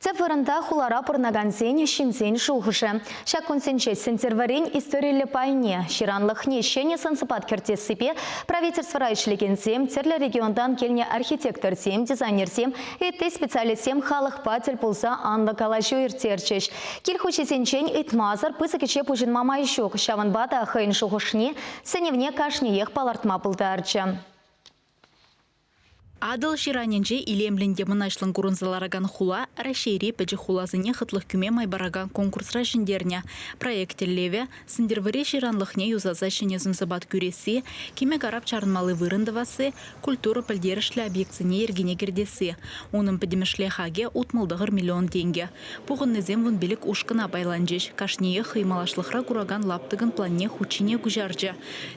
Тӗп вырӑнта хулара пурӑнакансен, ҫынсен шухӑшӗ. Ҫак кунсенче Сӗнтӗрвӑррин историллӗ пайне, ҫыранлӑхне ҫӗнӗ сӑн-сӑпат кӗртессипе правительствӑра ӗҫлекенсем, тӗрлӗ регионтан килнӗ архитекторсем, дизайнерсем, ытти специалистсем халӑхпа тӗл пулса анлӑ калаҫу ирттерчӗҫ. Кил хуҫисенчен ыйтмасӑр пысӑк ӗҫе пуҫӑнма май ҫук, ҫавӑнпа та хӑйӗн шухӑшне, сӗнӗвне кашниех палӑртма пултарчӗ. Атӑл ҫыранӗнче илемлӗн те мӑнаҫлӑн курӑнса ларакан хула Раҫҫейри пӗчӗк хуласене хӑтлӑх кӳме май паракан конкурсра ҫӗнтернӗ. Проект тӗллевӗ – Сӗнтӗрвӑрри ҫыранлӑхне юсаса ҫӗнӗ сӑн-сӑпат кӳресси, кимӗ-карап чарӑнмалли вырӑн тӑвасси, культура пӗлтерӗшлӗ объектсене йӗркене кӗртесси. Унӑн пӗтӗмӗшле хакӗ 69 миллион тенкӗ. Пухӑннисем 15 ушкӑна пайланчӗҫ. Кашниех хӑй малашлӑхра куракан лаптӑкӑн планне хут ҫине куҫарчӗ.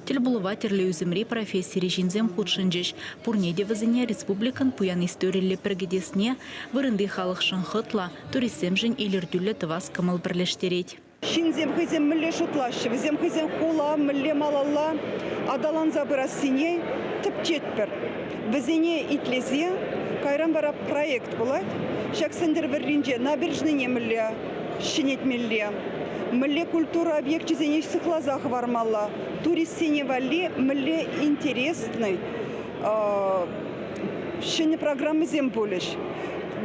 Тӗлпулӑва тӗрлӗ ӳсӗмри профессири ҫынсем хутшӑнчӗҫ. Пурне те вӗсене республикӑн пуян историллӗ пӗр кӗтесне, вырӑнти халӑхшӑн хӑтлӑ, туристсемшӗн илӗртӳллӗ тӑвас кӑмӑл пӗрлештерет. Ҫынсем хӑйсем мӗнле шутлаҫҫӗ, вӗсем хӑйсен хула мӗнле малалла аталанса пырассине тӗпчетпӗр. Вӗсене итлесе кайран вара проект пулать. Ҫак Сӗнтӗрвӑрринче набережныйне мӗнле ҫӗнетмелле, мӗнле культура объекчӗсене сыхласа хӑвармалла, туристсене валли мӗнле интересный ҫӗнӗ программӑсем пулӗҫ.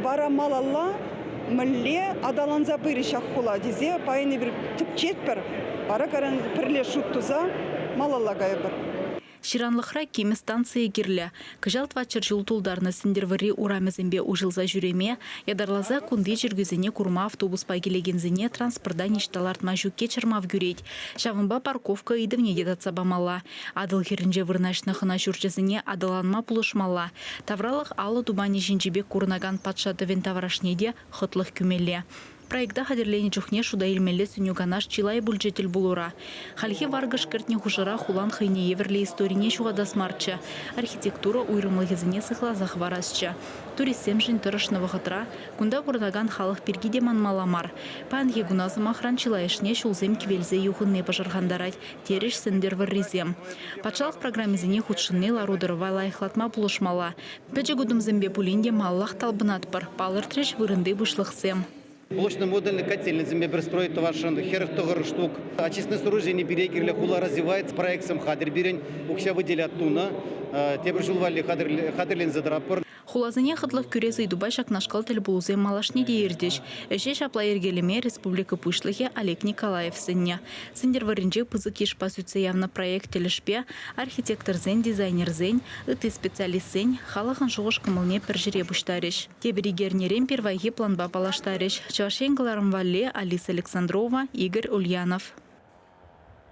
Вара малалла мӗнле аталанса пырӗ ҫак хула тесе паян эпир тӗпчетпӗр, вара кайран пӗрле шут туса малалла кайӑпӑр. Ҫыранлӑхра кимӗ станцийӗ кирлӗ. Кӑҫал тӑватҫӗр ҫул тултарнӑ Сӗнтӗрвӑрри урамӗсемпе уҫӑлса ҫӳреме, ятарласа кунти чиркӳсене курма автобуспа килекенсене транспорта ниҫта лартма ҫукки чӑрмав кӳрет. Ҫавӑнпа парковка ыйтӑвне те татса памалла. Атӑл хӗрринче вырнаҫнӑ хӑна ҫурчӗсене аталанма пулӑшмалла. Тавралӑх алӑ тупанӗ ҫинчи пек курӑнакан патша тӑвӗн таврашне те хӑтлӑх кӳмелле. Проекта хатӗрленӗ чухне шута илмелли сӗнӳ-канаш чылай пулчӗ тӗлпулура. Хальхи варкӑш кӗртнӗ хушӑра хулан хӑйне евӗрлӗ историне ҫухатас марччӗ, архитектура уйрӑмлӑхӗсене сыхласа хӑварасчӗ. Туристсемшӗн тӑрӑшнӑ вӑхӑтра кунта пурӑнакан халӑх пирки те манмалла мар. Паянхи куна, сӑмахран, чылайӑшне ҫулсем кивелсе юхӑнни пӑшӑрхантарать, терӗҫ Сӗнтӗрвӑррисем. Патшалӑх программисене хутшӑнни лару-тӑрӑва лайӑхлатма пулӑшмалла. Пӗчӗк утӑмсемпе пулин те малаллах талпӑнатпӑр, палӑртрӗҫ вырӑнти пуҫлӑхсем. Блочно-модульный котельныйсемпе пӗр строить тӑвасшӑн 49 штук. Очистное сооружение пире кирлӗ, хула развивается, проектсем хатӗр пирӗн, укҫа выделят тунӑ. Тепӗр ҫул валли хатӗрленсе тӑратпӑр. Хуласене хӑтлӑх кӳрес ыйтупа ҫакнашкал тӗлпулусем малашне те иртӗҫ. Ӗҫе ҫапла йӗркелеме республика Пуҫлӑхӗ Олег Николаев сӗннӗ. Сӗнтӗрвӑрринче пысӑк йышпа сӳтсе явнӑ проект тӗлӗшпе архитекторсен, дизайнерсен, ытти специалистсен халӑхӑн шухӑш-кӑмӑлне пӗр ҫӗре пуҫтарӗҫ. Тепӗр ик эрнерен пирвайхи планпа паллаштарӗҫ. Чӑваш Ен кӑларӑм валли Алиса Александрова, Игорь Ульянов.